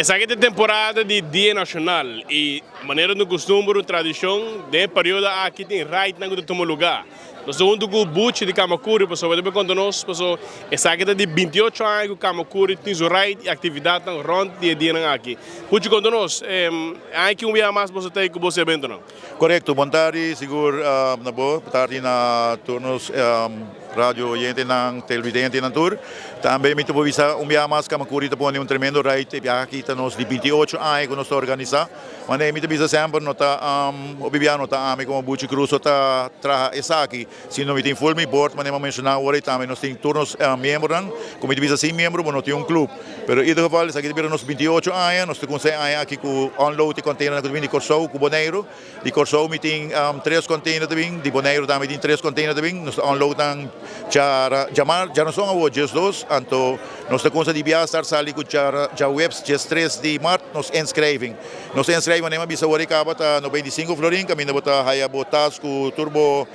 Esaki ta temporada di Dia Nacional y manera di custumber un tradicion den e periodo aki tin ridenan cu ta tuma lugar. Nos ta hunto cu Buchi di Camacuri pasobra e ta conta nos paso esaki ta di 28 aña cu Camacuri tin su ride y actividadnan rond di e dianan aki. Buchi, conta nos, aña aki un biaha mas boso ta cu boso eventonan? Correcto, bon tardi sigur na bo, bon tardi na tur nos radio oyentenan, televidentenan tur. Tambe mi ta por bisa un biaha mas Camacuri ta pone un tremendo ride, e biaha aki ta nos di 28 aña cu nos ta organisa. Wanneer mi ta bisa semper no ta hopi biaha no ta ami como Buchi Cruz so ta traha esaki, sino mi tin full mi board manera mi a menciona awor y tambe nos tin tur nos miembronan. Cu mi ta bisa sin miembro bo no tin un club. Pero in ieder geval esaki ta bira nos 28 aña, nos ta cuminsa e aña aki cu unload e containernan cu ta bini di Corsou cu Boneiru. Di Corsou mi tin tres container ta bin, di Boneiru tambe tin tres container ta bin. Nos ta unload nan djamar, djarason awor 12, anto nos ta cuminsa di biaha start sali cu djaweps 13 di mart nos inschrijving. Nos inschrijving manera mi a bisa awor e caba ta 95 florin, caminda bo ta haya bo tas cu tur bo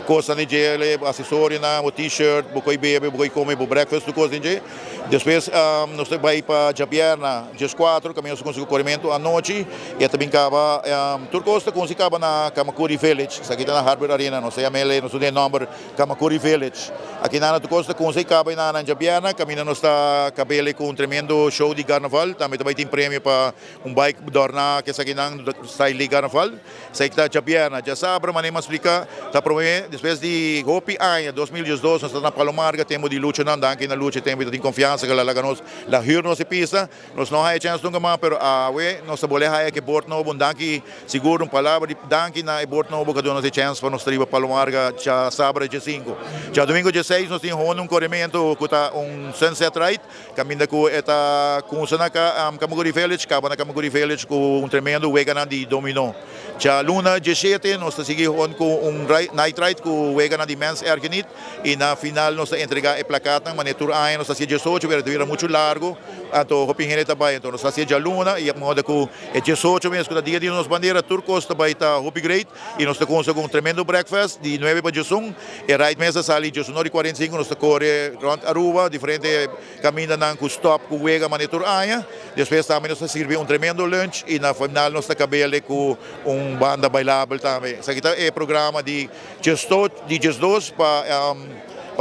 cosnan di djele, bo accesorionan, bo t-shirt, bo coy bebe, bo coy come, bo breakfast, tur cos den dje. Despues nos ta bay pa djabierna 14, caminda nos ta cuminsa cu coremento anochi y e ta bin caba, tur cos ta cuminsa caba na Camacuri Village, esaki ta na Harbor Arena, nos ta yam'el, nos ta duna e nomber Camacuri Village. Aki nan tur cos ta cuminsa y caba na djabierna, caminda nos ta cab'el cu un tremendo show di carnaval, tambe ta bay tin premio pa un bike dorna cu esakinan style di carnaval. Esaki ta djabierna. Djasabra, manera mi a splica, ta prome despues di hopi aña, 2012, nos ta na Palo Marga, tempo di luchanan, danki na lucha tempo ta tin confiansa cu la laga nos, la huur nos e pista. Nos no haya chance nunca mas, pero awe nos ta bolbe haya cu e bord nobo. Un danki sigur, un palabra di danki na e bord nobo cu a duna nos e chance pa nos ta riba Palo Marga djasabra 5. Djadomingo 16 nos tin hondo un coremento cu ta un sunset ride. Caminda cu e ta cunsa na Camacuri Village, caba na Camacuri Village cu un tremendo weganan di domino. Djaluna 17 nos ta sigui hon cu un night ride cu weganan di Mens Ergeniet y na final nos ta entrega e plakatnan manera tur aña nos ta haci 18, pero ta bira mucho largo, anto hopi hende ta bay, anto nos ta haci djaluna y moda cu e 18 mes cu ta dia di nos bandera tur cos ta bay ta hopi great y nos ta cunsa cu un tremendo breakfast di 9 pa 11. E ride mes a sali 11:45, nos ta core rond Aruba, diferente camindanan cu stop cu wega manera tur aña. Despues tambe nos ta sirbi un tremendo lunch y na final nos ta cabele cu un banda bailabel tambe. Esaki ta e programa di 12 pa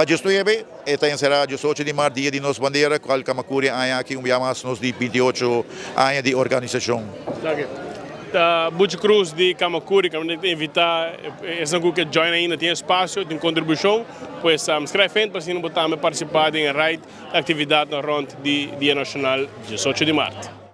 19, e ta encera 18 di maart, dia di nos bandera, cual Camacuri aña aki un bia mas nos di 28 aña di organisacion. Ta Buchi Cruz di Camacuri, caminda ta invita esnan cu ke join ainda, tin espacio, tin contribucion, pues schrijf in pa asina bo tambe participa den e ride actividadnan rond di Dia Nacional 18 di maart.